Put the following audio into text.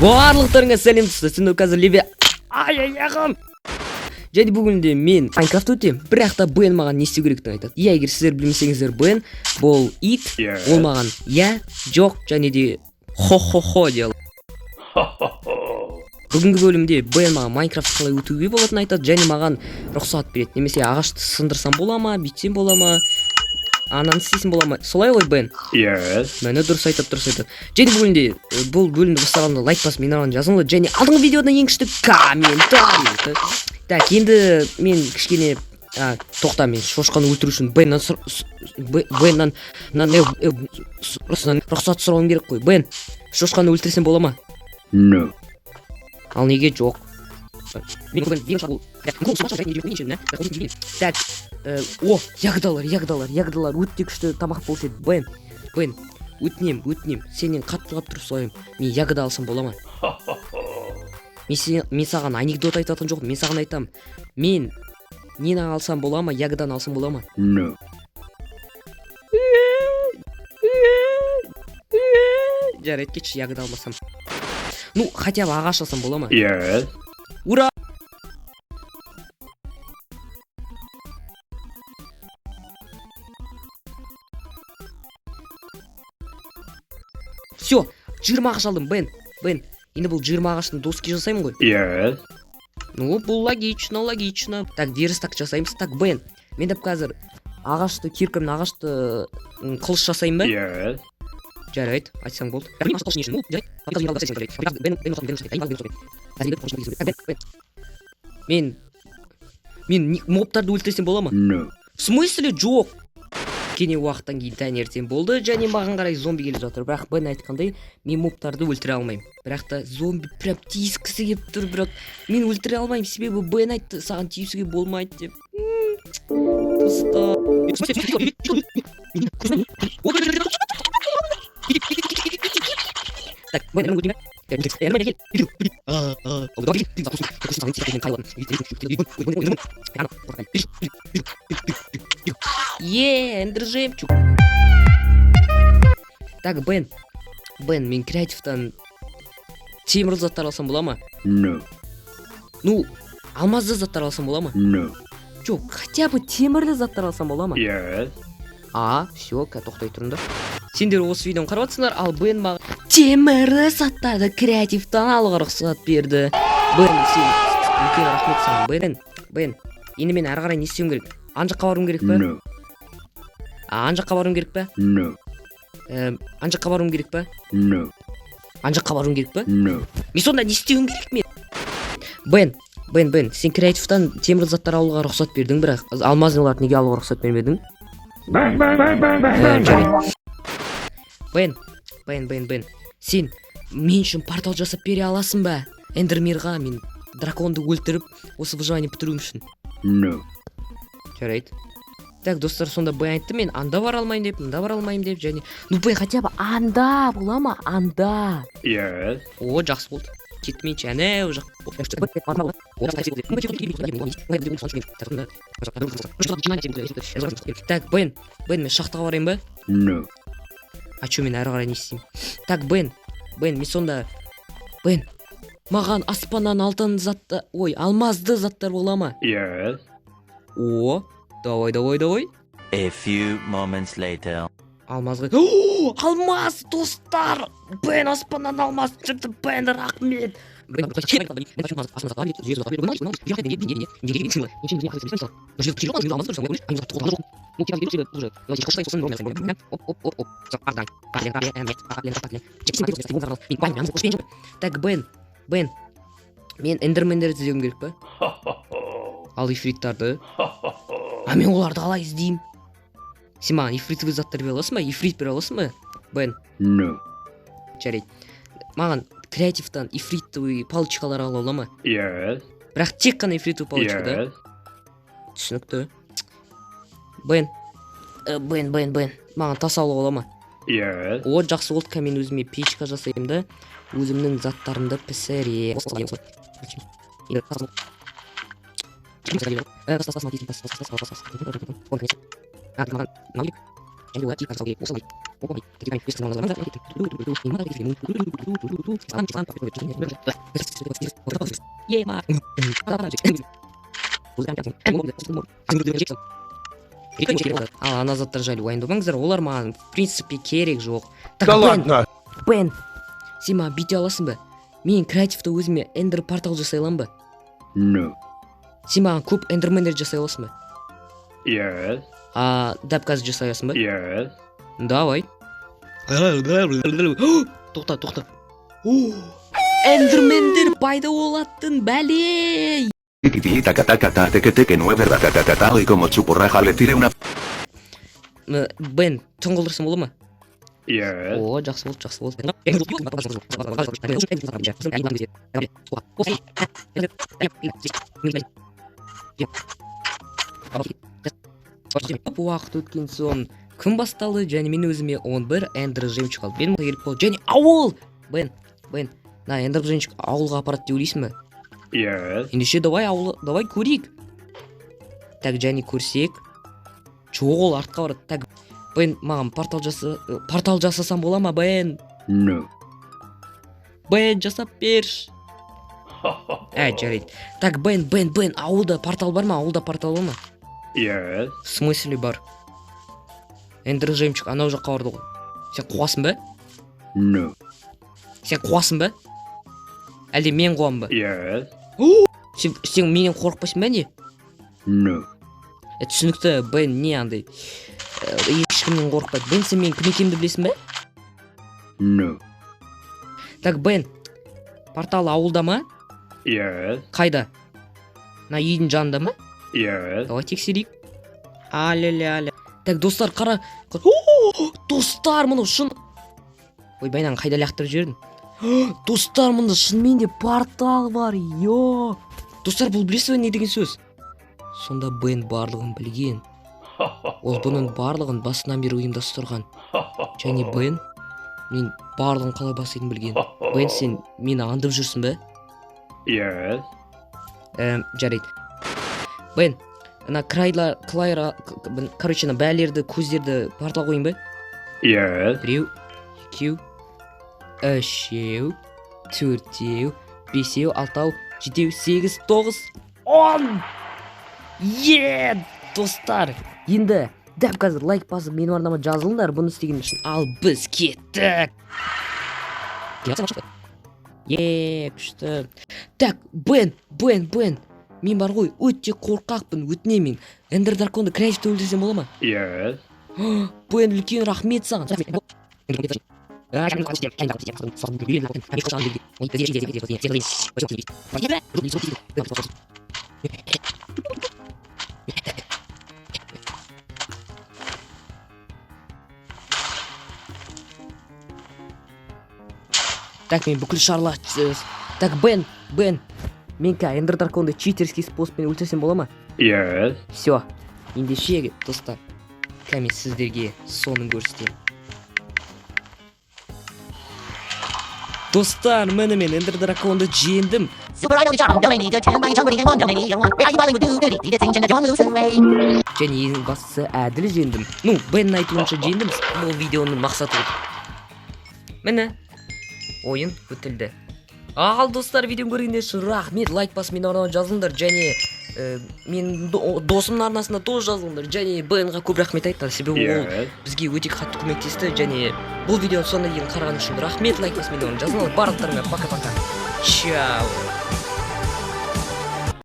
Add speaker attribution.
Speaker 1: Барлықтарыңа сәлем, достар! Сендер қазір леве ай аяғым. Және бүгінде мен Майнкрафт өтемін, бірақ та Бен маған не істеу керектігін айтады. Иә, егер сіздер білмесеңіздер, Бен бұл ит. Ол маған иә, жоқ және де хо хо хо дей. Бүгінгі бөлімде Бен маған Майнкрафт қалай өтуге болатынын айтады және маған рұқсат береді. Немесе ағашты сындырсам бола ма, бүйтсем бола ма, ананы істесем бола ма? Солай ғой, Бен?
Speaker 2: Yes.
Speaker 1: Міне, дұрыс айтады, дұрыс айтады. Және бүгінде бұл бөлімді бастағанда лайк басып, мен маған жазыңдар және алдыңғы видеодан ең күшті комментарий. Так, енді мен кішкене тоқта, мен шошқаны өлтіру үшін Беннан Беннан рұқсат сұрауым керек қой. Бен, шошқаны өлтірсем бола ма?
Speaker 2: No.
Speaker 1: Ал неге жоқ? Так, о, ягодалар, ягодалар, ягодалар өте күшті тамақ болушы еді. Бен, Бен, өтінем, өтінем, сенен қатты қылып тұрып сұраймын, мен ягода алсам бола ма? Мен саған анекдот айтатын жоқпын, мен саған айтамын. Мен нені алсам бола ма, ягоданы алсам бола ма?
Speaker 2: No.
Speaker 1: Жарайды, кетші, ягода алмасам. Ну, хотя бы ағаш алсам бола ма?
Speaker 2: Yes.
Speaker 1: Ура! Все, 20 ағаш алдым, Бен, Бен. Енді бұл 20 ағаштың доски жасаймын ғой.
Speaker 2: Yes.
Speaker 1: Ну, бұл логично, логично. Так, верстак жасаймыз. Так, Бен, мен деп қазір ағашты, киркамен ағашты қылыш жасаймын ба?
Speaker 2: Yes.
Speaker 1: Жарайды, айтсаң болды. Мен мобтарды өлтірсем бола ма?
Speaker 2: No.
Speaker 1: В смысле жоқ? Кішкене уақыттан кейін таңертең болды және маған қарай зомби келе жатыр. Бірақ Бен айтқандай, мен мобтарды өлтіре алмаймын. Бірақ та зомби прям тиіскісі келіп тұр, бірақ мен өлтіре алмаймын, себебі Бен айтты, саған тиісуге болмайды деп. Достар. Так, Бен, мен өлтірейін бе? Е, эндер жемчуг. Так, Бен. Бен, мен креативтан темір заттар алсам бола ма?
Speaker 2: No.
Speaker 1: Ну, алмазды заттар алсам бола ма?
Speaker 2: No.
Speaker 1: Жоқ, хотя бы темірлі заттар алсам бола ма?
Speaker 2: Yes.
Speaker 1: А, все, тоқтай тұрыңдар. Сендер осы видеоны қарап жатсыңдар, ал Бен маған темірлі заттарды креативтан алуға рұқсат берді. Бен, сен үлкен рахмет саған. Бен, Бен, енді мен әрі қарай не істеуім керек? Ана жаққа баруым керек па?
Speaker 2: No.
Speaker 1: А, ана жаққа баруым керек па?
Speaker 2: No.
Speaker 1: Ана жаққа баруым керек па?
Speaker 2: No.
Speaker 1: Ана жаққа баруым керек па?
Speaker 2: No.
Speaker 1: Мен сонда не істеуім керек мен? Бен, Бен, Бен, сен креативтан темір заттар алуға рұқсат бердің, бірақ алмазныйларды неге алуға рұқсат бермедің? Жарайды. Бен, Бен, Бен, Бен, сен мен үшін портал жасап бере аласың ба? Эндермирға мен драконды өлтіріп, осы выживание бітіруім үшін.
Speaker 2: No.
Speaker 1: Жарайды. Так, достар, сонда Бен айтты, мен анда бара алмаймын деп, мында бара алмаймын деп, және... Ну, Бен, хотя бы анда бола ма? Анда.
Speaker 2: Yes.
Speaker 1: О, жақсы болды. Кетмейінші, әне жақ. Так, Бен, Бен, мен шахтаға барайын ба?
Speaker 2: No.
Speaker 1: А чё, мен әрі қарай не істеймін? Так, Бен, Бен, мен сонда... Бен, маған аспаннан алтын затты, ой, алмазды заттар бола ма?
Speaker 2: Yes.
Speaker 1: О, давай, давай, давай.
Speaker 3: A few moments later.
Speaker 1: Алмазға... О, алмаз, достар! Бен, аспаннан алмаз түсірді, Бен, рахмет! Так, Бен, Бен, мен эндермендерді іздеуім керек па? Ал ифриттарды? А мен оларды қалай іздеймін? Сен маған ифритовый заттар бере аласың ба? Ифрит бере аласың ба? Бен,
Speaker 2: No.
Speaker 1: жарайды. Маған креативтан ифритовый палочкалар ала ала ма?
Speaker 2: Yes.
Speaker 1: Бірақ тек қана ифритовый палочка, да?
Speaker 2: Yes.
Speaker 1: Түсінікті. Бен, Бен, Бен, Бен, маған тас алуға бола ма?
Speaker 2: Yes.
Speaker 1: О, жақсы болды, қазір мен өзіме печка жасаймын да, өзімнің заттарымды пісіремін. Ал ана заттар жайлы уайымдамаңыздар, олар маған в принципе керек жоқ. Так,
Speaker 4: Да
Speaker 1: Бен,
Speaker 4: ладно.
Speaker 1: Бен, сен маған бүйте аласың ба? Мен креативті өзіме эндер портал жасай аламын ба?
Speaker 2: No.
Speaker 1: Сен маған көп эндермендер жасай аласың ба?
Speaker 2: Yes.
Speaker 1: А, дәп қазір жасай аласың ба?
Speaker 2: Yes.
Speaker 1: Давай. Тоқта, тоқта. Эндермендер пайда болатын бәле.
Speaker 5: Taca taca ta teque teque nueve ratatatata y como chupurraja le tire una
Speaker 1: Бен, түн қылдырсам бола ма?
Speaker 2: Yes.
Speaker 1: О, жақсы болды, жақсы болды. Көп уақыт өткен соң күн басталды және мен өзіме 11 эндер жемчуг алдым. Мен керек болды және ауыл. Бен, Бен, мына эндер жемчуг ауылға апарады деп ойлайсың ба?
Speaker 2: Yes.
Speaker 1: Ендеше давай ауыл, давай көрейік. Так, және көрсек. Жоқ, ол артқа барады. Так, Бен, маған портал жаса, портал жасасам бола ма, Бен?
Speaker 2: No.
Speaker 1: Бен, жасап берші. Ә, жарайды. Так, Бен, Бен, Бен, ауылда портал бар ма? Ауылда портал бар ма?
Speaker 2: Yes.
Speaker 1: В смысле бар? Эндер жемчуг анау жаққа барды ғой. Сен қуасың ба?
Speaker 2: No.
Speaker 1: Сен қуасың ба? Әлде мен қуамын ба?
Speaker 2: Yes.
Speaker 1: Сен менен қорықпайсың ба не?
Speaker 2: No.
Speaker 1: Ә, түсінікті, Бен не андай. Ешкімнен қорықпайды. Бен, сен менің кім екенімді білесің бе?
Speaker 2: No.
Speaker 1: Так, Бен, портал ауылда ма?
Speaker 2: Yes.
Speaker 1: Қайда? Мына үйдің жанында ма?
Speaker 2: Yes.
Speaker 1: Давай тексерейік. Аля-ля-ля. Так, достар, қара. О, достар, мұны шын. Ойбай, мынаны қайда лақтырып жібердім? Достар, мұнда шынымен де портал бар. Йо. Достар, бұл білесіз бе не деген сөз? Сонда Бен барлығын білген. Ол бұның барлығын басынан бері ұйымдастырған. Және Бен мен барлығын қалай бастайтынын білген. Бен, сен мені аңдып жүрсің бе?
Speaker 2: Yes.
Speaker 1: Жарайды. Бен, ана крайла, клайра, короче, ана бәлерді, көздерді портал қояйын ба?
Speaker 2: Yes.
Speaker 1: Біреу, екеу, үшеу, төртеу, бесеу, алтау, жетеу, сегіз, тоғыз, 10! Е, достар! Енді дәп қазір лайк басып менің арнама жазылыңдар бұны істеген үшін. Ал біз кеттік! Е, күшті. Так, Бен, Бен, Бен. Мен бар ғой, өте қорқақпын, өтінемін. Эндер драконды креативті өлтірсем бола ма?
Speaker 2: Yes.
Speaker 1: Бен, үлкен рахмет саған. Так, мен бүкіл шарла. Так, Бен, Бен, мен қазір Эндер драконды читерский способпен өлтірсем бола ма?
Speaker 2: Yes.
Speaker 1: Все, ендеше, достар, қазір мен сіздерге соны көрсетемін. Достар, міне мен Эндер драконды жеңдім. Және ең бастысы әділ жеңдім. Ну, Беннің айтуынша жеңдім. Бұл видеоның мақсаты болды. Міне, ойын бітілді. Ал достар, видеоны көргендер үшін рахмет. Лайк басып менің арнама жазылыңдар және менің досымның арнасына тоже жазылыңдар және Бенға көп рахмет айтыңдар, себебі ол
Speaker 2: Yes.
Speaker 1: бізге өте қатты көмектесті. Және бұл видеоның соңына дейін қараған үшін рахмет. Лайк басып менің арнама жазылыңдар. Барлықтарыңа пока пока чао.